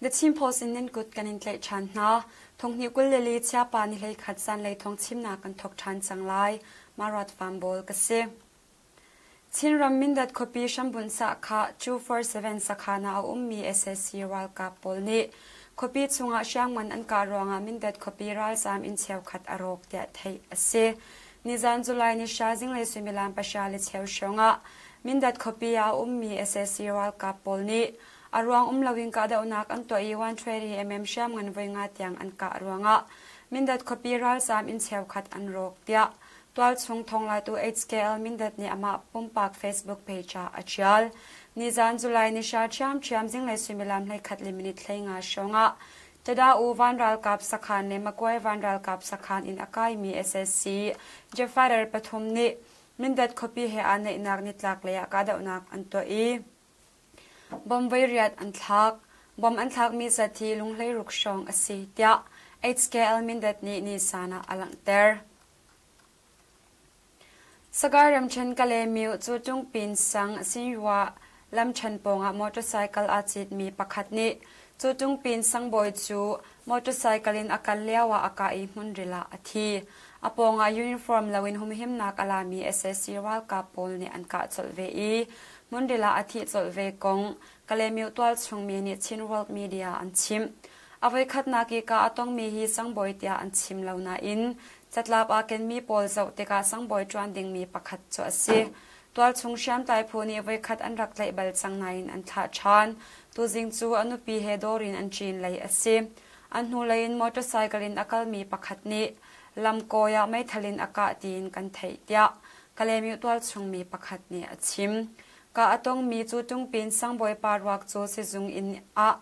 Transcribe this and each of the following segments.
The Chin Post in nan kut kan in tlaih ṭhan hna. Thonghnih 24 Chiapa ni 11 zanlei thawng chimnak kan thawk ṭhan cang lai. Marat Fambawl ka si. Chinram Mindat khuapi hrambunh sahkhah 247 sakhan ah a ummi sac ralkap pawl nih khuapi chungah hriamngan an kah ruangah Mindat khuapi ralzaam inn cheukhat a rawk tiah theih a si. Nizan July ni hra zinglei suimilam pahra le cheu hrawngah Mindat khuapi ah a ummi sac ralkap pawl nih a ruang um loin kahdohnak an tuah i 120 mm hriamngan voi nga tiang an kah ruangah Mindat khuapi ralzaam inn cheukhat an rawk tiah Tualchung thawnglatu HKL Mindat nih amah pumpak Facebook page ah a ṭial. Nizan July ni hra ṭhiamṭhiam zinglei suimilam 11 le minute 15 hrawngah Tada-u van ralkap sakhan le Makuai van ralkap sakhan in a kaimi sac jet fighter pathum nih Mindat khuapi he aa naihnak nitlak lei ah kahdohnak an tuah i Bomb voiriat an thlak. Bomb an thlakmi zat hi lunghleiruk hrawng a si, tiah HKL Mindat nih nisan ah a langhter. Sagaing ramṭhen Kalaymyo cu Tungpin sang Sinyua lamṭhen pawngah motorcycle aa citmi pakhat nih cu Tungpin sangbawi cu motorcycle in a kal lioah a kah i hmunril ah a thi. A pawngah uniform loin humhimnak a lami sac ralkap pawl nih an kah colh ve i hmunril ah a thih colh ve kong Kalaymyo tualchung mi nih Chin World Media an chimh. A voikhatnak i kah a tongmi hi sangbawi tiah an chim lo nain catlap aa kenmi pawl zoh tikah sangbawi ṭuan dingmi pakhat cu a si. Tualchung hriamtlai phu nih voikhat an rak tlaih bal cang nain an thlah ṭhan. Tuzing cu a nupi he dawr in an ṭin lei a si. An hnulei in motorcycle in a kalmi pakhat nih lamkawi ah meithal in a kah tiin kan theih tiah Kalaymyo tualchung mi pakhat nih a chim. Kah a tongmi cu Tungpin sangbawipa ruak cu sizung inn ah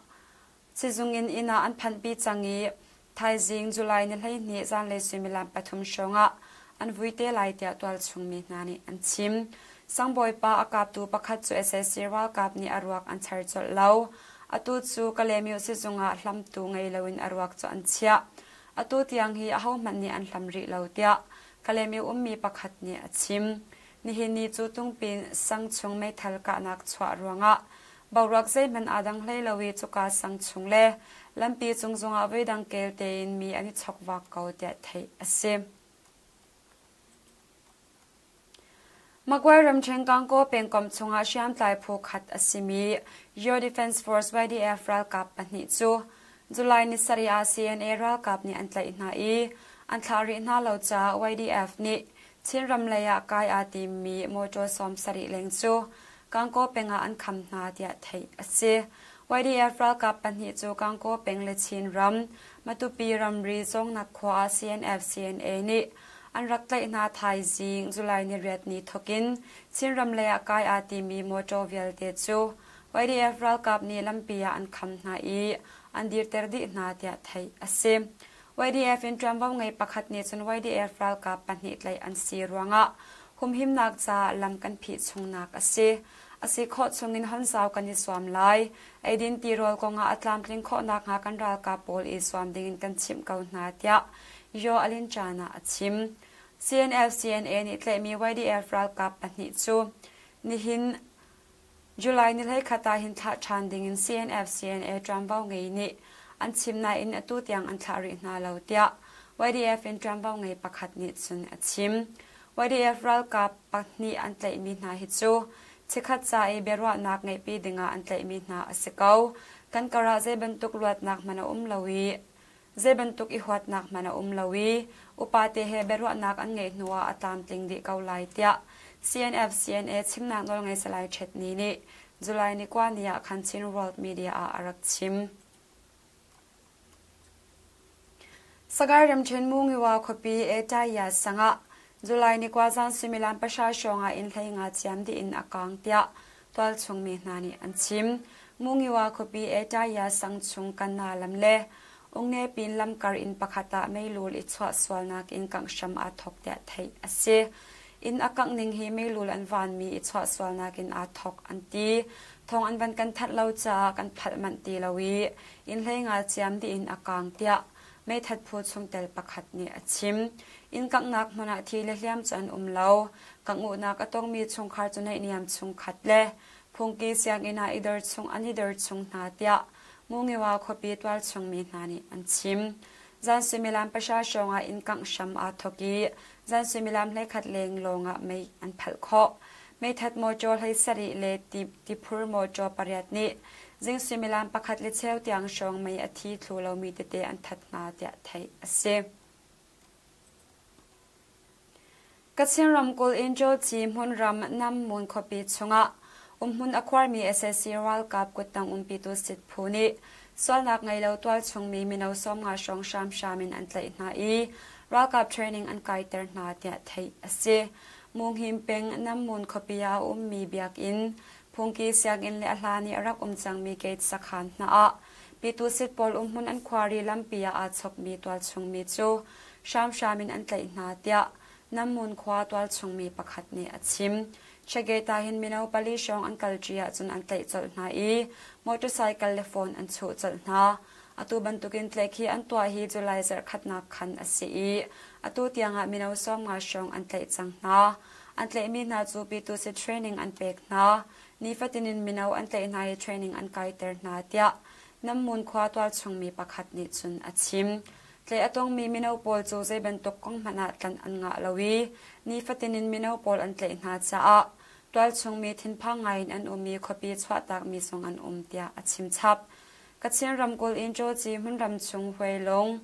sizung in inn ah an phanhpi cang i thaizing July ni 12 zanlei suimilam pathum hrawngah an vui te lai tiah tualchung mi hna nih an chim. Sangbawipa a kaptu pakhat cu sac ralkap nih a ruak an char colh lo. Atu cu Kalaymyo sizung ah hlamtu ngei loin a ruak cu an chiah. Atu tiang hi ahohmanh nih an hlam rih lo tiah Kalaymyo ummi pakhat nih a chim. Nihin ni cu Tungpin sang chung meithal kahnak chuah ruangah boruak zeihmanh aa dang hlei lo i cuka sang chung le lampi cung zongah voidang kel tein mi an i chokvak ko tiah theih a si. Magway ramṭhen Gangaw pengkomh chungah hriamtlai phu khat a simi Yaw Defense Force YDF ralkap pahnih cu July ni sarih ah CNA ralkap nih an tlaih hna i an thlah rih hna lo caah YDF nih Chinram lei ah kai aa timmi mawṭaw 70 leng cu Gangaw peng ah an kham hna tiah theih a si. YDF ralkap pahnih cu Gangaw peng le Chinram, Matupi ramri Cawngnak khua ah CNF-CNA nih An rak tlaih hna thaizing July niriat ni thawkin Chinram lei ah kai aa timi mawṭaw vialte cu YDF ralkap nih lampi ah an kham hna i an dirter dih hna tiah theih a si. YDF in ṭuanvo ngei pakhat nih cun YDF ralkap pahnih tlaih an si ruangah humhimnak caah lam kan phih chungnak a si. A si khawh chungin honzau kan i zuam lai. Eidin tirawl kongah a tlamtling khawh nakhnga kan ralkap pawl i zuam dingin kan chimh ko hna tiah Yaw Alin Chan ah a chim. CNF-CNA nih tlaihmi YDF ralkap pahnih cu nihin July ni 11 ah hin thlah ṭhan dingin CNF-CNA ṭuanvo ngei nih an chim nain atu tiang an thlah rih hna lo tiah YDF in ṭuanvo ngei pakhat nih cun a chim. YDF ralkap pahnih an tlaihmi hna hi cu chikkhat ca i biaruahnak ngeihpi dingah an tlaihmi hna a si ko. Kan karah zei bantuk luatnak hmanh a um lo i zei bantuk i huatnak hmanh a um lo i upate he biaruahnak an ngeih hnuah a tlamtling dih ko lai tiah CNF CNA chimnak nawlngei Salai Htet Ni nih July ni kua ni ah khan Chin World Media ah a rak chim. Sagaing ramṭhen Mungiwa khuapi Etaya sang ah July ni kua zan suimilam pahra hrawng ah inn 15 ciam dih in a kaang tiah tualchung mi hna nih an chim. Mungiwa khuapi Etaya sang chung Kanna lam le Ungnepin lamkar inn pakhat ah meilul i chuah sualnak in kangh hram aa thawk tiah theih a si. Inn a kangh ning hi meilul an vanmi i chuah sualnak in aa thawk an ti. Thawng an van kan thanh lo caah kan phalh manh ti lo i inn 15 ciam dih in a kaang tiah meithat phu chungtel pakhat nih a chim. Inn kanghnak hmun ah thi le hliam cu an um lo. Kanguhnak a tongmi chungkhar cu naihniam chungkhat le phungki sianginn ah i dor chung an i dor chung hna tiah. Mungiwa khuapi tualchung mi hna nih an chim. Zan suimilam pahra hrawng ah inn kangh hram aa thawk i zan suimilam 11 leng lawng ah mei an phalh khawh. Meithat mawṭaw 17 le tiphur mawṭaw pariat nih zing suimilam pakhat le cheu tiang hrawng mei a thi thlu lomi tete an that hna tiah theih a si. Kachin ramkulh in Joci hmunram Nammun khuapi chungah umhmun a khuarmi sac ralkap kuttang umpitu sit phu nih sualnak ngei lo tualchungmi mino 50 hrawng hramhram in an tlaih hna i ralkap training an kaiter hna tiah theih a si. Munghim peng Nammun khuapi ah a ummi biakinn, phungki sianginn le a hlan i a rak um cangmi gate sakhan hna ah Pitu sit pawl umhmun an khuari lampi ah aa chokmi tualchungmi cu hramhram in an tlaih hna tiah Nammun khua tualchungmi pakhat nih a chim. Chegeta hin mino pali hrawng an kalṭi ahcun an tlaih colh hna i motorcycle le phone an chuh colh hna. Atu bantukin tlaih hi an tuah hi July zarhkhatnak khan a si i atu tiangah mino 50 hrawng an tlaih cang hna. An tlaihmi hna cu Pitu sit training an pek hna. Nifatin in mino an tlaih hna i training an kaiter hna tiah Nammun khua tualchungmi pakhat nih cun a chim. Tlaih a tongmi mino pawl cu zei bantuk kong hmanh ah tlanh an ngah lo i nifatin in mino pawl an tlaih hna caah tualchungmi thinphang ngaiin an um i khuapi chuahtakmi zong an um tiah a chim chap. Kachin ramkulh in Cawci hmunram chung Huailung,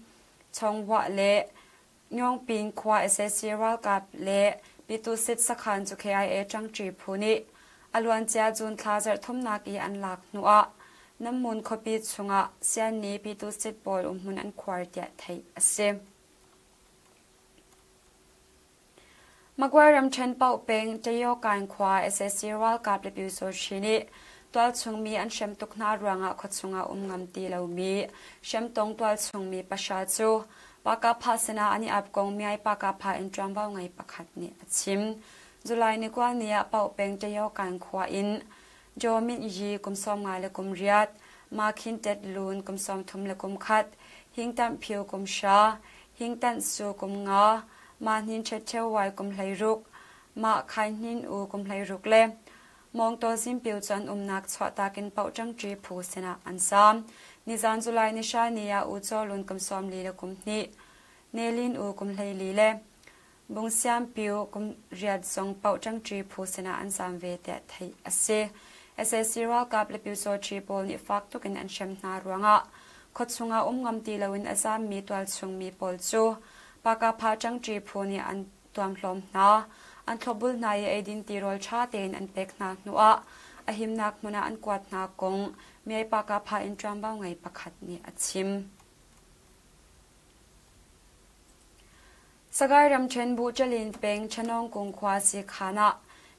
Chonghuah le Nyawngpin khua sac ralkap le Pitusit sakhan cu KIA ṭangṭi phu nih a luancia June thla zarhthumnak i an lak hnuah Nammun khuapi chungah Sianni Pitusit pawl umhmun an khuar tiah theih a si. Magway ramṭhen Paoh peng Tayokaing khua sac ralkap le Pyusawhti nih tualchung mi an hrem tuk hna ruangah khuachung ah um ngam ti lomi hremtong tualchung mi pahra cu Pakapha sinah an i ap kong Myai Pakapha in ṭuanvo ngei pakhat nih a chim. July ni kua ni ah Paoh peng Tayokaing khua in Jaw Mint Yi kum 50 le kum riat, Ma Khin Tet Lun kum 30 le kum khat, Hing Tamh Phyu kum hra, Hing Tanh Su kum nga, Ma Hnin Ṭhet Ṭheu Wai kum 16, Mah Khai Hnin U kum 16 le Mawng Taw Zin Pyu cu an umnak chuahtak in Paoh Ṭangṭi phu sinah an zaam. Nizan July ni hra ni ah U Caw Lun kum 44 le kum hnih, Ne Lin U kum 14 le Bung Siam Pyu kum riat zong Paoh Ṭangṭi phu sinah an zaam ve tiah theih a si. Sac ralkap le Pyusawṭhi pawl nih fak tuk in an hrem hna ruangah khuachung ah um ngam ti loin a zaammi tualchung mi pawl cu Pakapha ṭangṭi phu nih an tuamhlawm hna. An thlopbul hna i eidin tirawl ṭha tein an pek hna hnuah a himnak hmun ah an kuat hna kong Myay Pakapha in ṭuanvo ngei pakhat nih a chim. Sagaing ramṭhen Buhṭalin peng Chanawngkung khua Sikhan ah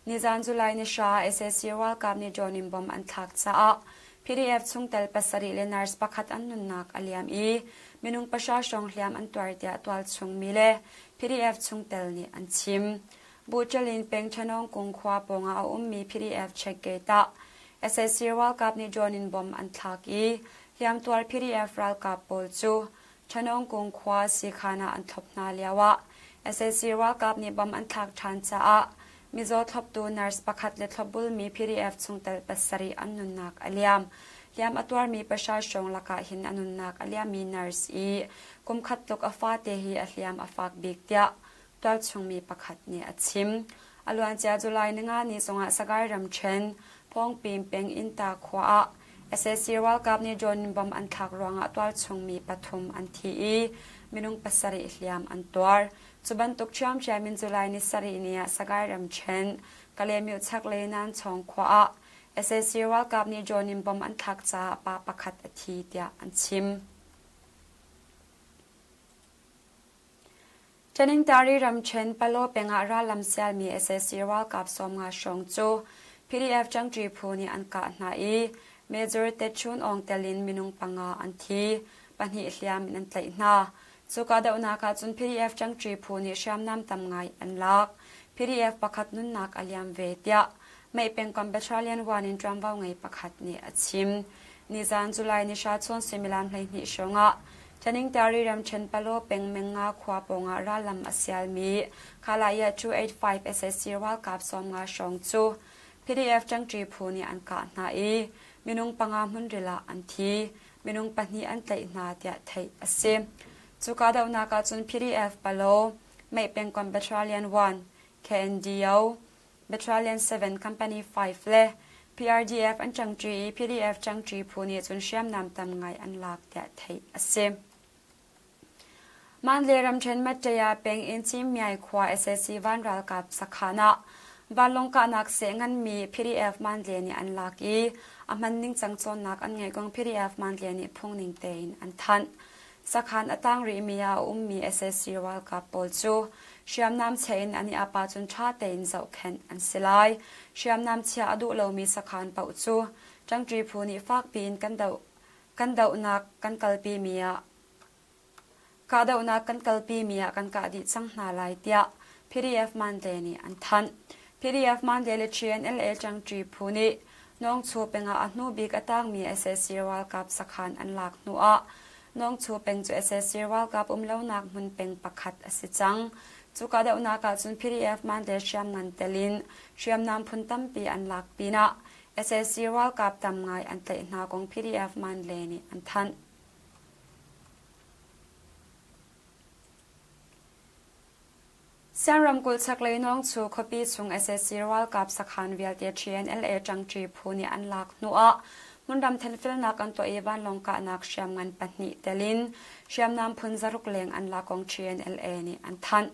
nizan July ni hra sac ralkap nih drone in bomb an thlak caah PDF chungtel pasarih le nurse pakhat an nunnak a liam i minung pahra hrawng hliam an tuar tiah tualchung mi le PDF chungtel nih an chim. Buhṭalin peng Chanawngkung khua pawngah a ummi PDF check gate ah sac ralkap nih drone in bomb an thlak i hliamtuar PDF ralkap pawl cu Chanawngkung khua siikhan ah an thlop hna lioah sac ralkap nih bom an thlak ṭhan caah mizaw thloptu nurse pakhat le thlopbulmi PDF chungtel pasarih an nunnak a liam. Hliam a tuarmi pahra hrawng lakah hin a nunnak a liammi nurse i kum khat tluk a fate hi a hliam a fak bik tiah tualchungmi pakhat nih a chim. A luancia July ninga ni zongah Sagaing ramṭhen Phawngpin peng Innta khua ah sac ralkap nih drone in bomb an thlak ruangah tualchungmi pathum an thi i minung pasarih hliam an tuar. Cu bantuk ṭhiamṭhiam in July ni sarih ni ah Sagaing ramṭhen Kalaymyo chaklei Nanchawng khua ah sac ralkap nih drone in bomb an thlak caah pa pakhat a thi tiah an chim. Taningtari ramṭhen Palaw peng ah rallam sialmi sac ralkap 50 hrawng cu PDF ṭangṭi phu nih an kah hna i Major Tet Chun Aung tel in minung panga an thi, pahnih hliam in an tlaih hna. Cu kahdohnak ah cun PDF ṭangṭi phu nih hriamnam tam ngai an lak. PDF pakhat nunnak a liam ve tiah Mei pengkomh Battalion 1 in ṭuanvo ngei pakhat nih a chim. Nizan July ni hra chun suimilam 12 hrawng ah Taningtari ramṭhen Palaw peng Menga khua pawngah rallam a sialmi Khalaya 285 sac ralkap 50 hrawng cu PDF ṭangṭi phu nih an kah hna i minung panga hmunril ah an thi. minung pahnih an tlaih hna tiah theih a si. Cu kahdohnak ah cun PDF Palaw, Meih pengkomh Battalion 1, KNDO, Battalion 7 Company 5 le PRDF an ṭangṭi i PDF ṭangṭi phu nih cun hriamnam tam ngai an lak tiah theih a si. Mandalay ramṭhen Mattaya peng in Cimyai khua sac van ralkap sakhan ah vanlawng kahnak seh nganmi PDF Mandalay nih an lak i a hman ningcang cawnnak an ngeih kong PDF Mandalay nih phungning tein an thanh. Sakhan a tang rihmi ah a ummi sac ralkap pawl cu hriamnam chia in an i ap ahcun ṭha tein zohkhenh an si lai. Hriamnam chiah a duh lomi sakhan paoh cu ṭangṭi phu nih fakpi in kan doh kan dohnak kan kalpimi ah kahdohnak kan kalpimi ah kan kah dih cang hna lai tiah PDF Mandalay nih an thanh. PDF Mandalay le TNLA ṭangṭi phu nih Nawngchu peng ah a hnu bik a tangmi sac ralkap sakhan an lak hnu ah Nawngchu peng cu sac ralkap um lonak hmun peng pakhat a si cang. Cu kahdohnak ahcun PDF Mandalay hriamngan tel in hriamnam phun tampi an lak pinah sac ralkap tam ngai an tlaih hna kong PDF Mandalay nih an thanh. Sian ramkulh chaklei Nawngchu khuapi chung sac ralkap sakhan vialte TNLA ṭangṭi phu nih an lak hnuah hmunram thenfelnak an tuah i vanlawng kahnak hriamngan pahnih tel in hriamnam phun zaruk leng an lak kong TNLA nih an thanh.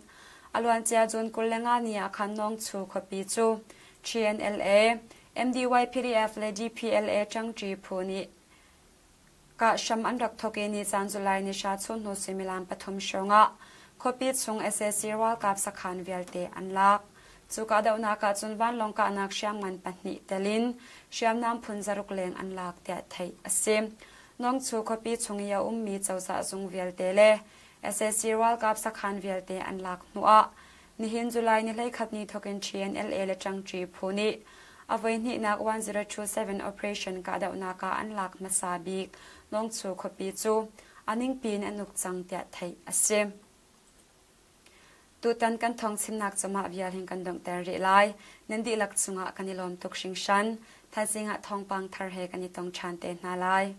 A luancia June 25 ni ah khan Nawngchu khuapi cu TNLA, MDY PDF le DPLA ṭangṭi phu nih Kah hram an rak thawk i nicaan July ni hra chunhnu suimilam pathum hrawngah khuapi chung sac ralkap sakhan vialte an lak. Cu kahdohnak ahcun vanlawng kahnak hriamngan pahnih tel in hriamnam phun zaruk leng an lak tiah theih a si. Nawngchu khuapi chung i a ummi cozah zung vialte le sac ralkap sakhan vialte an lak hnuah Nihin July ni 11 ni thawkin TNLA le ṭangṭi phu nih a voihnihnak 1027 operation kahdohnak ah an lak hmasa bik Lawngchu khuapi cu a ningpi in an uk cang tiah theih a si. Tutan kan thawng chimnak cu mah vial hin kan donghter rih lai. Nan dihlak cungah kan i lawm tuk hringhran. Thaizing ah thawngpang thar he kan i tong ṭhan te hna lai.